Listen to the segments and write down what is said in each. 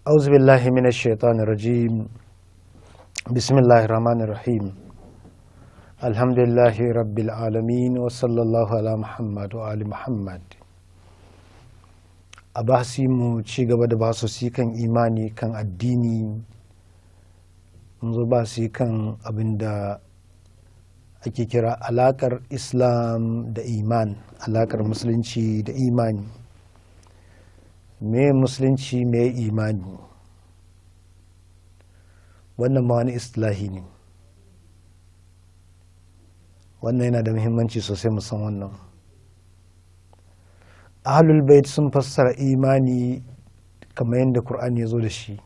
أعوذ بالله من الشيطان الرجيم. بسم الله الرحمن الرحيم. الحمد لله رب العالمين، وصلى الله على محمد وآل محمد. A bahasi mu ci gaba da bahasosi kan imani, kan addini. Mun zo bahasi kan abin da ake kira alakar Islam da iman, alakar Musulunci da imani. Me Musulunci, me imani? Wannan ma wani istilahi ne. Wannan yana da muhimmanci sosai mu san wannan. Ahlul Bait sun fassara imani kamar yadda Kur'ani ya zo da shi.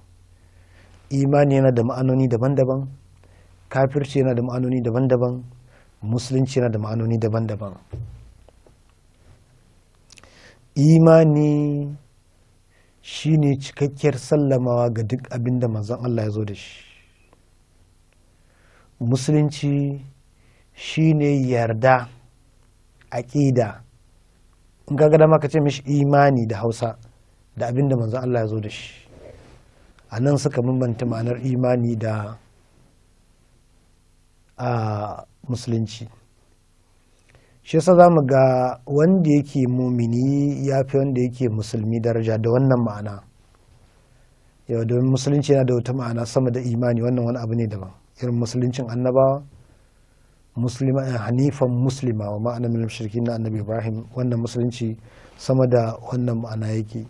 Imani yana da ma'anoni daban-daban, kafirci yana da ma'anoni daban-daban, Musulunci yana da ma'anoni daban-daban. Imani shine cikakkiyar sallamawa ga duk abin da Manzon Allah ya zo da shi. Musulunci shine yarda, aƙida, in ka ga dama ka ce mishi imani da Hausa, da abin da Manzon Allah ya zo da shi. A nan suka bambanta ma'anar imani da a Musulunci. Shi yasa za mu ga wanda yake mumini ya fi wanda yake musulmi daraja da wannan ma'ana. Yau, domin Musulunci yana da wata ma'ana sama da imani. Wannan wani abu ne daban, irin Musuluncin annabawa, Muslima, hanifan muslima wa ma'ana min mushrikin na Annabi Ibrahim. Wannan Musulunci sama da wannan ma'ana yake.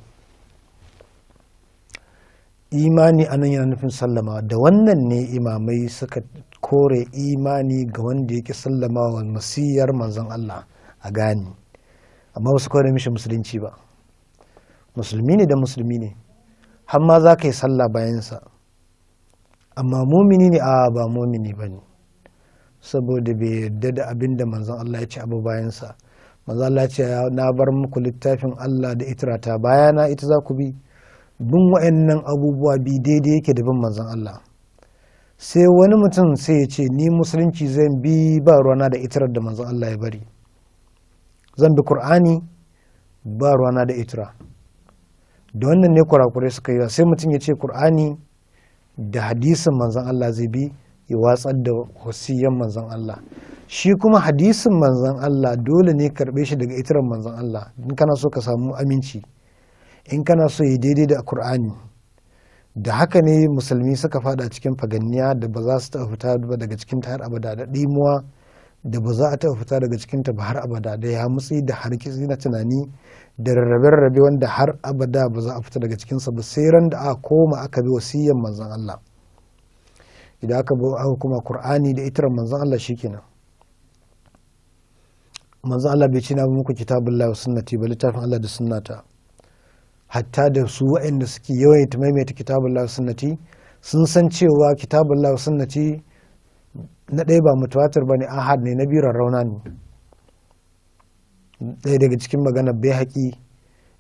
Imani anan yana nufin sallama. Da wannan ne imamai suka kore imani ga wanda yake sallama wa wasiyar Manzon Allah a gani, amma ba su kore mishi Musulunci ba. Musulmi ne da musulmi ne, har ma za ka yi sallah bayansa. Amma mumini ne? A ba mumini ba ne, saboda bai yarda da abin da Manzon Allah ya ce abu bayansa. Manzon Allah ya ce, "Na bar muku littafin Allah da itrata bayana, ita za ku bi." Bin wa'annan abubuwa bi daidai yake da bin Manzon Allah. Sai wani mutum sai ya ce, "Ni Musulunci zan bi, ba ruwana da itirar da Manzon Allah ya bari. Zan bi Kur'ani, ba ruwana da itira." Da wannan ne kurakurai suka yi. Sai mutum ya ce Kur'ani da hadisin Manzon Allah zai bi, ya watsar da wasiyan Manzon Allah. Shi kuma hadisin Manzon Allah dole ne karbe shi daga itirar Manzon Allah in kana so ka samu aminci, in kana so yi daidai da Kur'ani. Da haka ne musulmi suka fada cikin faganniya da ba za su taɓa fita ba daga cikin ta har abada, da ɗimuwa da ba za a taɓa fita daga cikin ta ba har abada, da yamutsi da hargitsi na tunani da rarrabe-rarrabe wanda har abada ba za a fita daga cikinsa ba, sai ran da aka koma aka bi wasiyyan Manzon Allah. Idan aka bi, aka kuma Kur'ani da itirar Manzon Allah, shikenan. Manzon Allah bai ce, "Na bi muku kitabullahi wa sunnati" ba, littafin Allah da sunnata. Hatta da su waɗanda suke yawaita maimaita kitabullahi wa sunnati sun san cewa kitabullahi wa sunnati, na ɗaya, ba mutawatir ba ne, ahad ne, na biyu, rarrauna ne. Ɗaya daga cikin magana bai haƙi,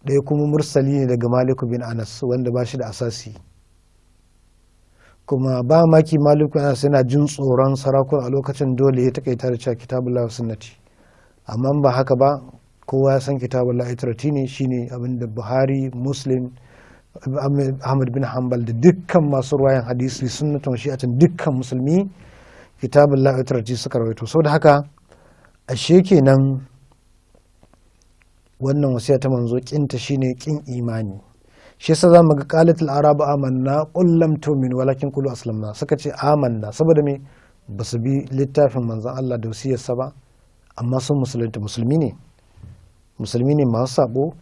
ɗaya kuma mursali ne daga Maliku bin Anas wanda ba shi da asasi. Kuma ba maki Maliku bin Anas yana jin tsoron sarakuna a lokacin, dole ya takaita da cewa kitabullahi wa sunnati. Amma ba haka ba, kowa ya san kitabullahi itrati ne, shine abin da Buhari, Muslim, Ahmad bin Hanbal da dukkan masu ruwayan hadisi, sunnatun shi'atin, dukkan musulmi, kitabullahi itrati suka rawaito. Saboda haka ashe kenan wannan wasiya ta manzo kinta shine kin imani. Shi yasa zamu ga qalatul arabu amanna qul lam tu'minu walakin qulu aslamna. Suka ce amanna, saboda me? Ba su bi littafin Manzon Allah da wasiyarsa ba, amma sun musulunta. Musulmi ne, musulmi ne masu sabo.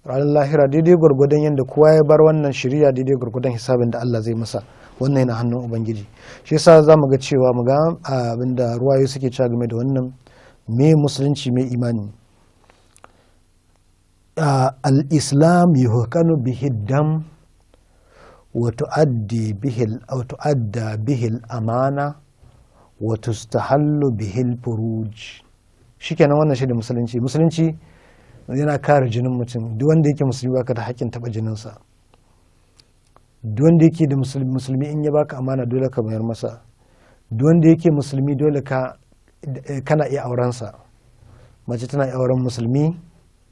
Ranar lahira, daidai gwargwadon yadda kowa ya bar wannan shiriya, daidai gwargwadon hisabin da Allah zai masa. Wannan yana hannun Ubangiji. Shi yasa za mu ga cewa, mu ga abinda ruwaye suke cewa game da wannan, me Musulunci, me imani. Al-islam yuhkanu bihi dam wa tu'addi bihi aw tu'adda bihi al-amana wa tustahallu bihi al-furuj. Shikenan, wannan shi da Musulunci. Musulunci yana kare jinin mutum. Duk wanda yake musulmi, baka da hakkin taba jininsa. Duk wanda yake da musulmi, in ya baka amana, dole ka mayar masa. Duk wanda yake musulmi, dole ka kana iya aurensa. Mace tana iya auren musulmi,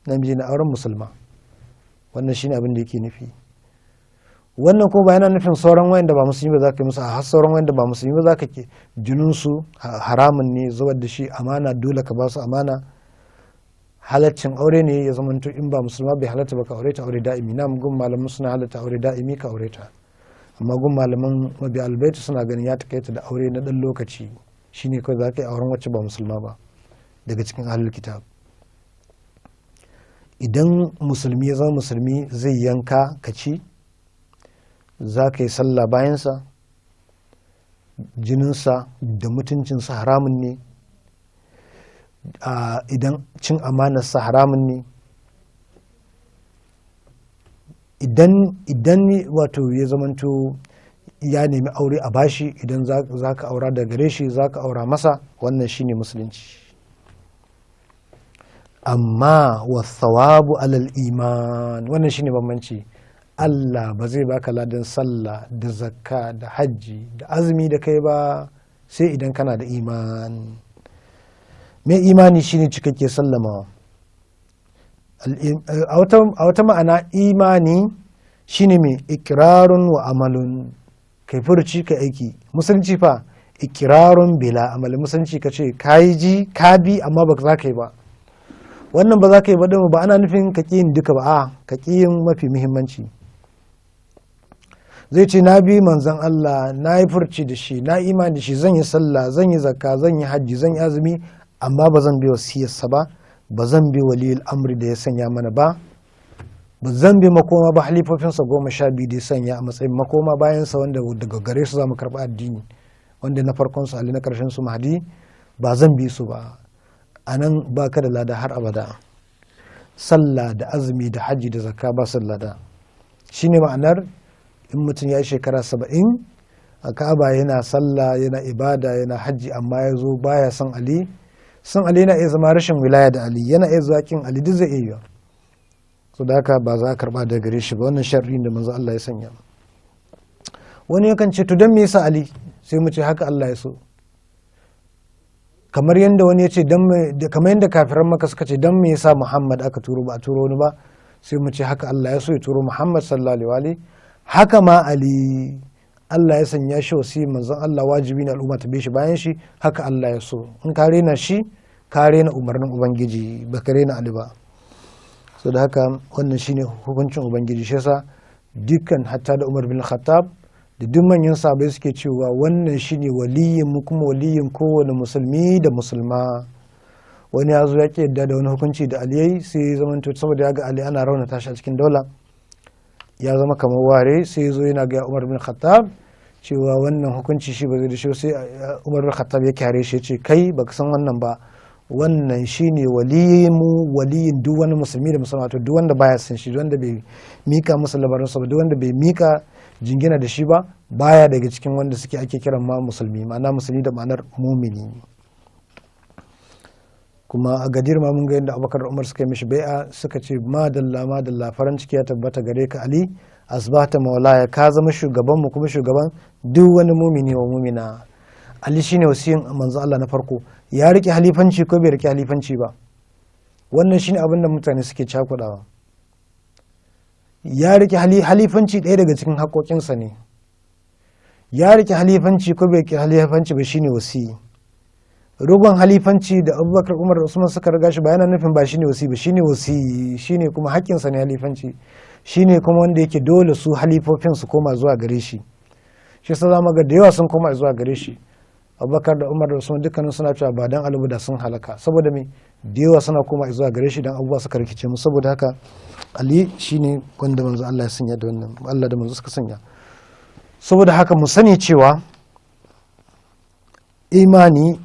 namiji na auren musulma. Wannan shine abin da yake nufi. Wannan ko ba yana nufin sauran wayanda ba musulmi ba za ka yi musu, a har sauran wayanda ba musulmi ba za ka ke jinin su haramun ne zubar da shi, amana dole ka ba su amana. Halaccin aure ne ya zamanto in ba musulma bai halatta ba ka aure ta aure da'imi. Na gun malaman suna halatta aure da'imi ka aure ta, amma gun malaman mabi albaitu suna ganin ya takaita da aure na dan lokaci, shine kawai za ka yi auren wacce ba musulma ba daga cikin ahlul kitab. Idan musulmi ya zama musulmi zai yanka ka ci, za ka yi sallah bayansa, jininsa da mutuncinsa haramun ne, idan cin amanarsa haramun ne, idan wato ya zamanto ya nemi aure a bashi, idan za ka aura da gare shi za ka aura masa, wannan shine musulunci. Amma wasawabu alal iman, wannan shine bambanci. Allah ba zai baka ladan sallah da zakka da hajji da azumi da kai ba sai idan kana da iman. Mai imani shine cikakke sallamawa. A wata ma'ana imani shine mai ikirarun wa amalun, kai furuci kai aiki. Musulunci fa ikirarun bila amalin, musulunci ka ce ka yi ji ka bi amma ba za ka yi ba. Wannan ba za ka yi ba ba ana nufin ka ƙi yin duka ba, a ka ƙi yin mafi muhimmanci. Zai ce na bi manzon Allah, na yi furci da shi, na imani da shi, zan yi sallah, zan yi zakka, zan yi hajji, zan yi azumi, amma ba zan bi wasiyarsa ba, ba zan bi waliyul amri da ya sanya mana ba, ba zan bi makoma ba halifofinsa 12 da ya sanya a matsayin makoma bayansa, wanda daga gare su za mu karɓi addini, wanda na farkon su Ali na ƙarshen su Mahdi, ba zan bi su ba. A nan ba ka da lada har abada. Sallah da azumi da hajji da zakka ba su lada. Shine ma'anar in mutum ya yi shekara 70 a Ka'aba yana sallah yana ibada yana hajji, amma ya zo baya son Ali. Son Ali yana iya zama rashin wilaya da Ali, yana iya zuwa kin Ali, duk zai iya yiwa. So da haka ba za a karba daga gare shi ba. Wannan sharri da manzo Allah ya sanya. Wani yakan ce to dan me yasa Ali? Sai mu ce haka Allah ya so. Kamar yadda wani ya ce kamar yadda kafiran Makka suka ce dan me yasa Muhammad aka turo ba a turo wani ba, sai mu ce haka Allah ya so ya turo Muhammad sallallahu alaihi. Haka ma Ali Allah ya sanya shi wasi manzon Allah, wajibi ne al'umma ta bi shi bayan shi, haka Allah ya so. In ka rena shi ka rena umarnin Ubangiji, ba ka rena Ali ba. So da haka wannan shine hukuncin Ubangiji. Shi yasa dukkan hatta da Umar bin Khattab da duk manyan sahabbai suke cewa wannan shine waliyin mu kuma waliyin kowane musulmi da musulma. Wani ya zo ya ki yadda da wani hukunci da Ali yayi, sai ya zamanto saboda ya ga Ali ana raunata shi a cikin daula, ya zama kamar ware, sai ya zo yana ga Umar bin Khattab cewa wannan hukunci shi ba zai da shi, sai Umar bin Khattab ya kyare shi ya ce kai baka san wannan ba, wannan shine waliyin mu, waliyin duk wani musulmi da musulma, to duk wanda baya san shi, duk wanda bai mika masa labarinsa ba, duk wanda bai mika jingina da shi ba, baya daga cikin wanda suke ake kiran ma musulmi, ma'ana musulmi da ma'anar mumini. Kuma a Gadir ma mun ga yadda Abubakar da Umar suka yi mishi bai'a, suka ce madalla madalla, farin ciki ya tabbata gare ka Ali, asbahta maulaya, ka zama shugaban mu kuma shugaban duk wani mumini wa mumina. Ali shine wasiyin manzo Allah na farko. Ya rike halifanci ko bai rike halifanci ba? Wannan shine abin da mutane suke cakudawa. Ya rike halifanci ɗaya daga cikin haƙoƙinsa ne. Ya rike halifanci ko bai rike halifanci ba shine wasiyi. Rogon halifanci da Abubakar, Umar da Usman suka riga shi ba yana nufin ba shine wasiyi ba, shine wasiyi, shine kuma haƙƙinsa ne halifanci, shine kuma wanda yake dole su halifofin su koma zuwa gare shi. Shi yasa zamu ga da yawa sun koma zuwa gare shi. Abubakar da Umar da Usman dukkanin suna cewa ba dan Ali da sun halaka, saboda me? Da yawa suna koma zuwa gare shi dan abubuwa suka rikice mu. Saboda haka Ali shine wanda manzo Allah ya sanya da wannan, Allah da manzo suka sanya. Saboda haka mu sani cewa imani,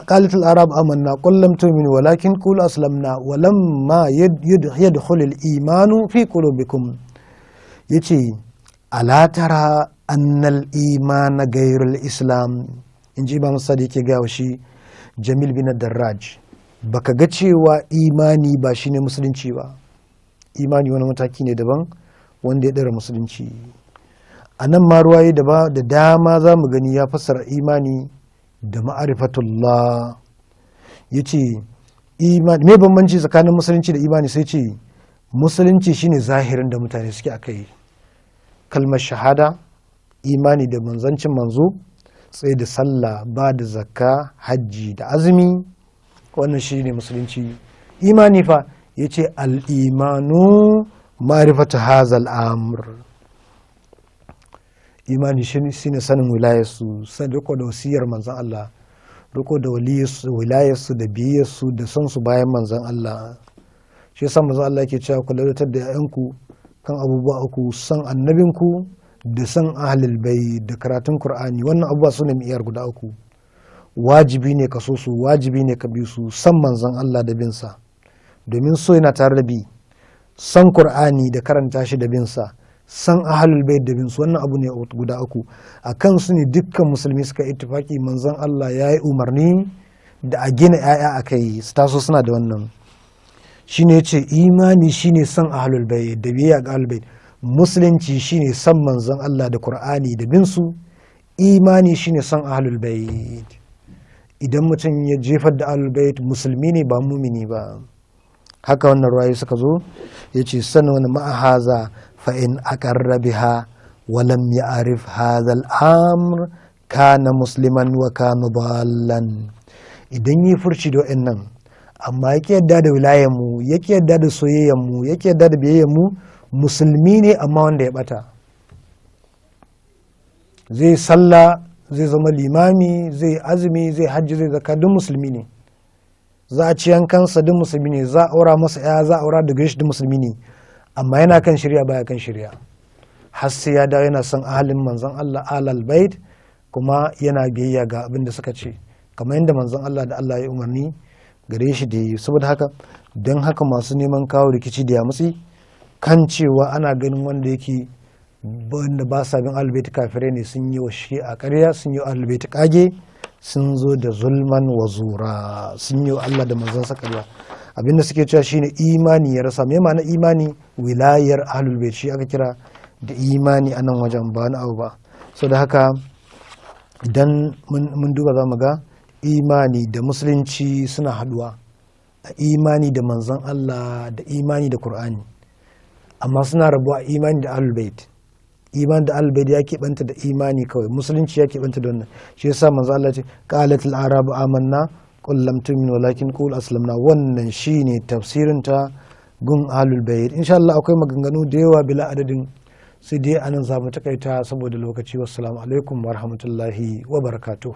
qalat al-arab amanna qul lam tu'minu walakin qulu aslamna walamma yadkhul al-imanu fi qulubikum. Yace ala tara anna al-imana ghayru al-islam, inji Imam Sadiq yake ga shi Jamil bin Darraj, baka ga cewa imani ba shine musulunci ba. Imani wani mataki ne daban wanda ya ɗara musulunci. A nan ma ruwaye da dama za mu gani ya fassara imani da ma'arifatullah. Ya ce me bambanci tsakanin musulunci da imani? Sai ce musulunci shine zahirin da mutane suke akai, Kalmar shahada, imani da manzancin manzo, tsaye da sallah, ba da zakka, hajji da azumi. Wannan shine musulunci. Imani fa yace al-imanu ma'rifatu hazal amr. Imani shine sanin wilayarsu, sanin riko da wasiyar manzon Allah, riko da wilayarsu da biyayyarsu da son su bayan manzon Allah. Shi yasa manzon Allah yake cewa ku ladatar da 'ya'yanku kan abubuwa uku: son annabinku da son ahlul bait da karatun Qur'ani. Wannan abubuwa sune miyar guda uku. Wajibi ne ka so su, wajibi ne ka bi su. Son manzon Allah da bin sa, domin so yana tare da bi. Son Qur'ani da karanta shi da bin sa, san ahlul bait da bin su, wannan abu ne guda uku. A kan su ne dukkan musulmi suka ittifaki. Manzon Allah ya yi umarni da a gina 'ya'ya a kai, su taso suna da wannan. Shine yace imani shine san ahlul bait da biyayya ga ahlul bait. Musulunci shine san manzon Allah da Qur'ani da bin su. Imani shine san ahlul bait. Idan mutum ya jefar da ahlul bait, musulmi ne ba mumini ba. Haka wannan ruwaye suka zo. Yace sanin wani ma'ahaza fa in aqarra biha wa lam ya'rif hadha al-amr kana musliman wa kana dallan. Idan yi furci da wa'annan, amma yake yadda da wilayar mu, yake yadda da soyayyar mu, yake yadda da biyayyar mu, musulmi ne amma wanda ya bata. Zai sallah, zai zama limami, zai azumi, zai hajji, zai zakka, duk musulmi ne. Za a ci yankansa, duk musulmi ne. Za a aura masa ya, za a aura daga shi, duk musulmi ne. Amma yana kan shirya baya kan shirya, har sai ya dawo yana son ahalin manzon Allah alal bait, kuma yana biyayya ga abin da suka ce, kamar yadda manzon Allah da Allah ya umarni gare shi da yi. Saboda haka, don haka masu neman kawo rikici da yamutsi kan cewa ana ganin wanda yake wanda ba sa bin ahlul bait kafirai ne, sun yi wa shi a ƙarya, sun yi wa ahlul bait kage, sun zo da zulman wa zura, sun yi wa Allah da manzon sa ƙarya. Abinda suke cewa shine imani ya rasa. Me ma'ana imani? Wilayar ahlul bait shi aka kira da imani a nan wajen, ba wani abu ba. Saboda haka idan mun duba za mu ga imani da musulunci suna haduwa a imani da manzon Allah da imani da Qur'ani, amma suna rabuwa a imani da ahlul bait. Imani da ahlul bait ya keɓanta da imani kawai, musulunci ya keɓanta da wannan. Shi yasa manzon Allah ce qalatil arabu amanna qul lam tu'minu walakin qul aslamna. Wannan shine tafsirin ta gun ahlul bait. Insha Allah akwai maganganu da yawa bila adadin, sai dai anan za mu takaita saboda lokaci. Wassalamu alaikum warahmatullahi wabarakatuh.